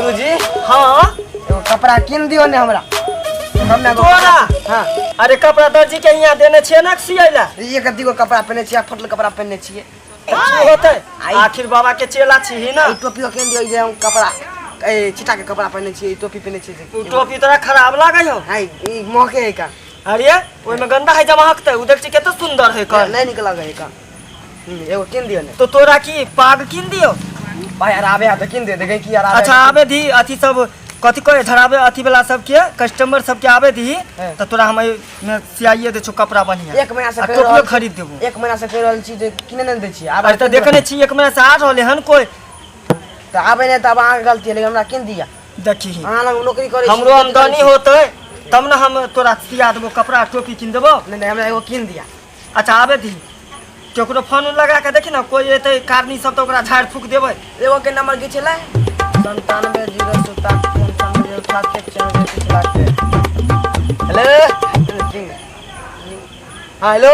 गुरुजी। हाँ। एगो कपड़ा कीन दियो ने हमरा। हम ना एगो तोरा? हाँ। अरे कपड़ा दर्जी के यहाँ देने छियै ना सियै ला। एक दिगो कपड़ा पहने छियै, फटल कपड़ा पहने छियै। की होतै? आई। आखिर बाबा के चेला छी ना। ई टोपियो कीन दियो, ई जे हम कपड़ा ए छिटा के कपड़ा पहने छियै, ई टोपी पहने छियै। उ टोपी तोरा खराब लागै हौ? हां, ई महके है का? अरे ओहिमे गंदा है जमा हकतै, उ देख छी कते सुंदर है कर। नहीं निकल है का। एगो कीन दियो ने। तो तोरा की पाग कीन दियो? भाई यार आबे तो कीन दे देखे की यार आबे। अच्छा आबे दी अथी सब कथी कहे धराबे अथी वाला सब के कस्टमर सब के आबे दी हाँ। तो तोरा हम में सियाइए दे छो कपड़ा बढ़िया। एक महीना से आ कहि टोपियो रहल खरीद देबो। एक महीना से कहि रहल छी जे किने नहि दै छी। आब अरे तो देखने छी एक महीना से आ रहले हन कोई। तऽ आबे नहि तब अहाँके गलती है, लेकिन हमरा कीन दिया। देखी अहाँ लग नौकरी करै छी, हमरो नौकरी करै आमदनी छी। होतै तब ने हम तोरा सिया देबो कपड़ा टोपी कीन देबो। नहीं नहीं हमरा एगो कीन दिया। अच्छा आबे दी केकरो फोन उन लगा के देखी ना कोई एतै कारनी सब तो ओकरा झाड़ फूक देबै। एगो के नंबर की छलै? 97 0 7 95 0 7 1 4 1 लाख के। हेलो। हाँ हेलो।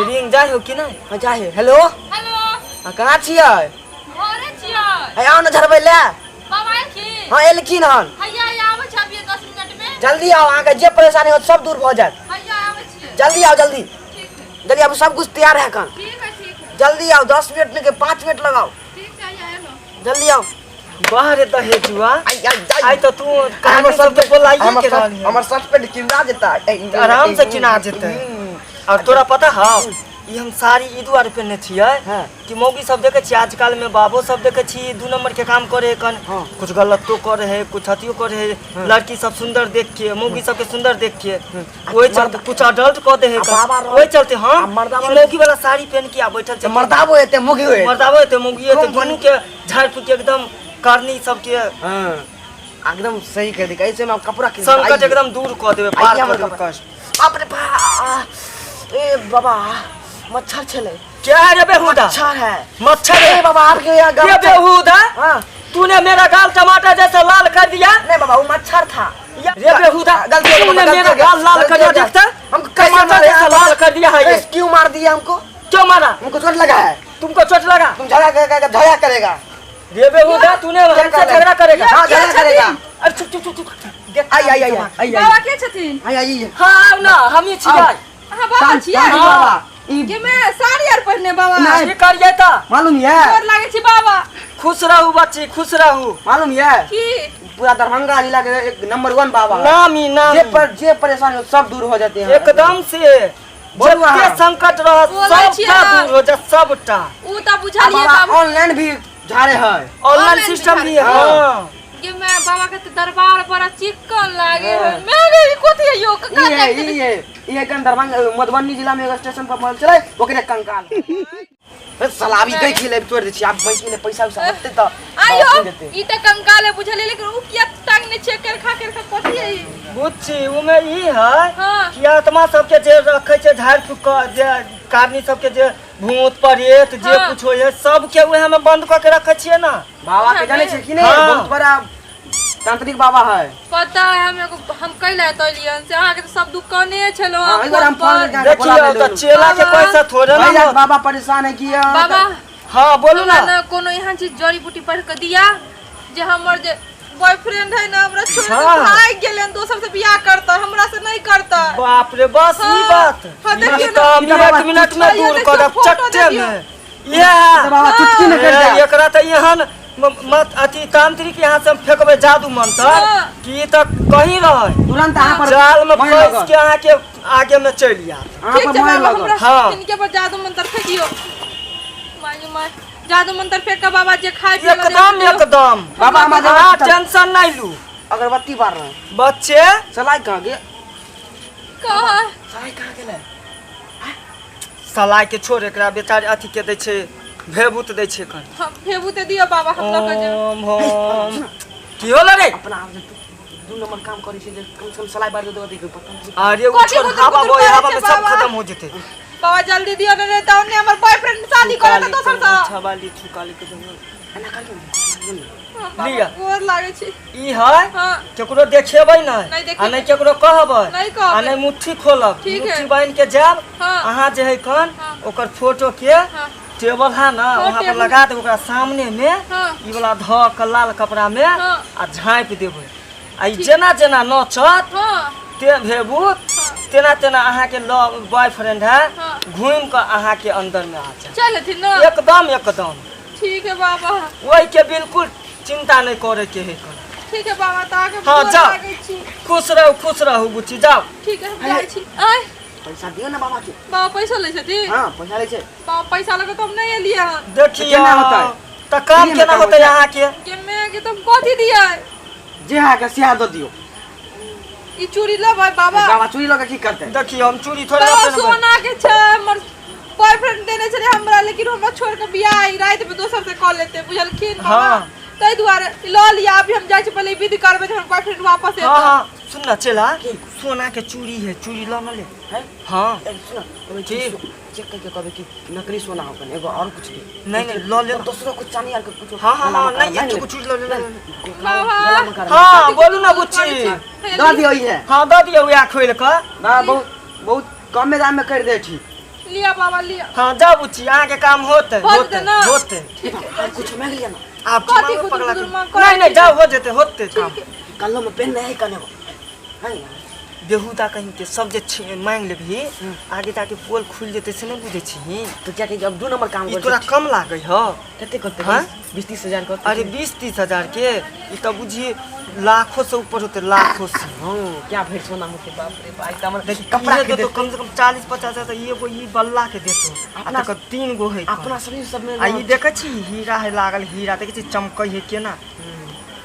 रिंग जाइ हो कि नहीं? हाँ जाए। हेलो। हेलो। हाँ कहाँ छियै? घरे छियै। है आओ ना झड़बै ले। बाबा एलखिन? हाँ एलखिन हन। हैया हैया आबै छी अभिये 10 मिनट में। जल्दी आओ, अहाँके जे परेशानी होत सब दूर भऽ जायत। हैया आबै छियै। जल्दी आओ, जल्दी। ठीक है। जल्दी आबू, सब कुछ तैयार है कन। ठीक है, ठीक है। जल्दी आओ, 10 मिनट नहीं 5 मिनट लगाओ। ठीक है, हैया एलो। जल्दी आओ। वाह रे दहेजुआ। आई, आई, आई। आई तो तू कहानी सबके बोलाइए के रहली। हमर शर्ट पैंट किना जेता। आराम से किना जेतै। और तोरा पता हौ ई हम साड़ी ई दुआरे पहिरने छियै हाँ। कि मौगी सब देखै छियै आजकल में बाबो सब देखै छी 2 नंबर के काम करे कन। हाँ। कुछ गलतो करे है कुछ अथियो करे है। लड़की सब सुंदर देख के मौगी सबके सुंदर देख के ओहि चलते कुछ अडल्ट कऽ दे है आ बाबा रह- ओहि चलते हम आ मर्दाबा ई मौगी वाला साड़ी पहन के आ बैठल छै। मर्दाबो हेतै मौगी हेतै। मर्दाबो हेतै मौगी हेतै, खूब दुनू के झाड़ फूक के एकदम करनी सबके। हाँ, एकदम सही कह दी। ऐसे में कपड़ा किन संकट एकदम दूर कऽ देबै, पार आइए कऽ हमर देबै कपड़ा। कष्ट। बाप रे बा, ए बाबा मच्छर छले। क्या है रे बेहुदा? मच्छर है। मच्छर ए है। बाबा आपके यहाँ ये बेहुदा? हाँ। तूने मेरा गाल टमाटर जैसा लाल कर दिया। नहीं बाबा वो मच्छर था। रे बेहुदा, गलती हो गया, तूने गलती मेरा हो गया, गाल लाल गलती कर दिया, हो गया। देखता? हमको कैसे कैसे मारा? जैसा लाल कर दिया है ये? क्यों मार दिया हमको? क्यों मारा? हमको चोट लगा है। तुमको चोट लगा? तुम झगड़ा करेगा, झगड़ा करेगा। रे बेहुदा, तूने क्या हमसे कर रहा है? झगड़ा करेगा? हाँ, झगड़ा करेगा। अरे चुप चुप चुप चुप, देख। आई, आई, आई, आई, आई। बाबा के छथिन? आई, आई, आई। हाँ, आउ ना, हम ही छियै। अहाँ बाबा छियै? शांति बाबा। ई के मैं साड़ी आर पहिरने बाबा। नहीं। की करियै तऽ? मालूम ये? गोर लागै छी बाबा। खुश रहू बच्ची, खुश रहू। मालूम ये? की? पूरा दरभंगा जिला के एक नंबर 1 बाबा। नामी, नामी। जे पर जे परेशानी हो सब दूर हो जाते हैं। एकदम से। बोलू अहाँ। जते संकट रहत बोलै सबटा छी अहाँ। दूर हो जात, सबटा। उ तऽ बुझलियै बाबा, बाबा। ऑनलाइन भी झाड़े है। ऑनलाइन ऑनलाइन सिस्टम भी भी है। झाड़े। हाँ। गे मैं बाबा के तऽ दरबार बड़ा चिकन लागे है। मैं गे ई कथी है यो? कका ई है, जाइत ई है, ई है कन दरभंगा मधुबनी जिला में एगो स्टेशन पर मल चले ओकरे कंकाल। ए, साला अभी गई खिले तोड़ दै छी, आब बैंक में पैसा उसा होतै तऽ आइयो, बाप देतै। ई तऽ कंकाल है बुझलियै, लेकिन उ किया टांगने छियै? केरखा केरखा कथी है ई? बुच्ची, उमे ई है हाँ। कि आत्मा सबके जे रखै छै झाड़ फूक के, जे कारनी सबके जे भूत प्रेत जे हाँ। कुछ होय है सबके उहे में बंद कऽ के रखै छियै ना। बाबा के जानै छियै कि नहि? हाँ। बहुत बड़ा तांत्रिक बाबा है। पता है हम एगो, हम कैला एतलियन से अहाँ के तऽ सब दुकाने छलो। हाँ, एक बार हम फोन करके देखियौ बोला तऽ देलहुँ। चेला के बाबा। पैसा थोड़े ना भैया, होत। बाबा परेशान है कि अहाँ बाबा। हाँ, बोलू ना। हमरा कोनो एहन चीज जड़ी बूटी पढ़ के दिया जे हमर जे बॉयफ्रेंड है ना हमरा छोड़ के हाँ। भाग गेलै, दोसर से बियाह करता, हमरा से नहीं करता। बाप रे, बस ई हाँ। बात। हाँ, देखियौ ई तऽ हम ई तऽ बाबा 1 मिनट में आइयो दूर देखियौ, करब फोटो चट्टे देखियौ। में। इएह। तऽ बाबा चुटकी में करि ए, जायत। एकरा तऽ एहन मत अथी तांत्रिक यहाँ से हम फेंकबै जादू मंत्र हाँ। कि ई तऽ कहीं रहै तुरंत अहाँ पर जाल में मोहि फंस लागत। के अहाँ के आगे में चलि आयत। अहाँ ठीक पर छै मोहि बाबा, लागत। हमरा हाँ। इनके पर जादू मंत्र फेंकियो। माय गे my, जादू मंत्र फेंक के बाबा जे खाय पिए ला एकदम दियौ। एकदम। बाबा, हमरा अहाँ अगरबत्ती टेंशन नहीं लू। अगरबत्ती बार रहे हैं। बच्चे। सलाई कहाँ गया? कहाँ? सलाई कहाँ गेलै? सलाई के छोड़, एकरा बेचारे अथी के दै छै, भेबूत दै छै कन। हम भेबूत दियौ बाबा, हम लऽ के जेबै। ओम होम। की होलो रे? अपना आप जे 2 नंबर काम करै छै जे कम से कम सलाई बार दे दे पता नहीं। अरे उ कथी छोड़, गुदुर हवा गुदुर बहे, करै हवा छै में सब बाबा? खत्म हो जेतै। बाबा जल्दी दियौ ने, नहीं तऽ ओन्ने हमर बॉयफ्रेंड शादी करत दोसर से। अच्छा वाली थुकाली के जंगल। एना करियौ ने। हाँ, बाबा, लिअ। गोर लागै छी। ई है हाँ। केकरो देखेबै नहि नहि देखेबै। आ नहि केकरो कहबै नहि कहबै। आ नहि मुट्ठी खोलब। ठीक है। मुट्ठी बान्हि के जायब। हाँ। अहाँ जे है कन हाँ। ओकर फोटो के हाँ। टेबल है ना, हाँ, वहाँ पर टेबल। लगा देबै ओकरा सामने में। हाँ। ई वाला धऽ के लाल कपड़ा में हाँ। आ झाँपि देबै आ ई जेना जेना नचत हाँ ते भेबूत तेना तेना अहाँके लव बॉयफ्रेंड है हाँ। घूमि कऽ अहाँके अंदर में आ जायत। चल अथिन ना? एकदम एकदम। ठीक है बाबा। ओहिके बिल्कुल चिंता नहीं करे के है कन। ठीक है बाबा, तऽ अहाँके हाँ, गोर जाउ। लागै छी। खुश रहू, खुश रहू बुच्ची, जाउ। ठीक है, हम जाइ छी। आय पैसा दियौ ने बाबा के। बाबा पैसा लै छथिन? हाँ, पैसा लै छै। बाबा, पैसा लऽ कऽ तऽ हम नहि एलियै हन। देखियौ केना होतै? तऽ काम केना केना होतै होतै? अहाँके? के मैं के तऽ हम कथी दियै? जे अहाँके सएह दऽ दियौ। ई चूड़ी लेबै बाबा? बाबा चूड़ी लऽ कऽ की करतै? देखियौ, हम चूड़ी थोड़े बाबा अपने लेबै। सोना के छै, हमर बॉयफ्रेंड देने छलै हमरा, लेकिन हमरा छोड़ के बियाह ई राति में दोसर से कऽ लेते, बुझलखिन बाबा? हाँ। ताहि दुआरे ई लऽ लिअ। अभी हम जाइ छी, पहिले ई विध करबै तऽ हमर बॉयफ्रेंड वापस हाँ एतै। हाँ, सुन ना चेला, सोना के चूड़ी है, चूड़ी ल न ले। हैं? हाँ। ए, सुन, कहबै कि की? चेक करके कहबै कि नकली सोना हो कने, एगो और कुछ दे। नहीं, नहीं, ल ले। दोसरो कुछ चानी आर के कुछ। हाँ हाँ हाँ गला में नहीं, करा, एक चूड़ी ल ले, ले, ले। बाबा। गला में करा। हाँ, बोलू ना बुच्ची। दऽ दियौ इहे। हाँ, दऽ दियौ वएह खोलि कऽ। ना, बहुत बहुत कमे दाम में कर दे ठीक। लिअ बाबा, लिअ। हाँ, जाउ बुच्ची, अहाँके काम होतै। भऽ होतै जेतै ना? होतै। ठीक है। कुछ मांग लिया ना। आब कथी मांगो कुदुर पगला कुदुर के? मांग करै नहीं नहीं छी? जाओ, हो जेतै, होतै काम। कल्लो में पेन नहीं कने है। बेहुदा कहीं के सब जे मांगि लेबही, आगे जाके पोल खुलि जेतै, से नहि बुझै छिही? तो क्या कि अब दू नंबर काम ई कर तोरा कम लागै ह? कते करते? हाँ? 20-30 हजार करते। अरे, 20-30 हजार के ई तऽ बुझी लाखों से ऊपर होते, लाखों से। हाँ, क्या भरि सोना होते, बाप रे बाप, तऽ हमर देखी कपड़ा कपड़ा के देतो कम से कम 40-50 हजार तऽ एगो ई बल्ला के देतो आ तकर तीन गो है। अपना शरीर सब में आ ई देखै छी हीरा है लागल, हीरा देखै छी चमकै है केना?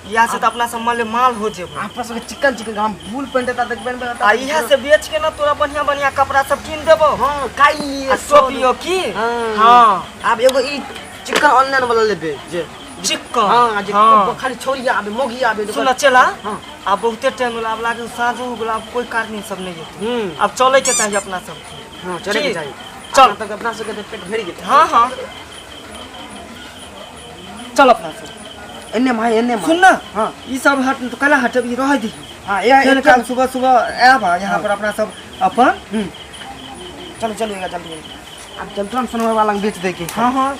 इएह से तऽ अपना सब माले माल हो जेबै। अपना सबके चिकन चिकन हम फुल पेंट ता तक पेन। आ इएह से बेच के ना तोरा बढ़िया बढ़िया कपड़ा सब कीन देबो। हाँ, काई आ टोपियो की। हाँ। हाँ। आब एगो ई चिकन ऑनलाइन वाला लेबे जे चिकन। हाँ, जे हाँ। खाली छोरी आबे, मोगी आबे। सुन चला। हाँ। आब बहुते टाइम होला, आब लागे साँझो हो गेल, आब कोई कारनी सब नहीं हेतै। आब चले के चाही अपना सबके। हाँ, चले के ठीक। चाही। चल। तक अपना सबके तऽ पेट भरि गेल। हाँ हाँ, चल अपना सब। एन्ने भाई, एन्ने भाई। सुन ना। हाँ। ई सब हट तो कला हटब, ई रह दी। हाँ, ये फेर कल सुबह सुबह आयब यहाँ पर अपना सब अपन। चलो चलो, जल्दी जल्दी, अब जब तुरंत सोनवा वाला बेच दे के। हाँ हाँ।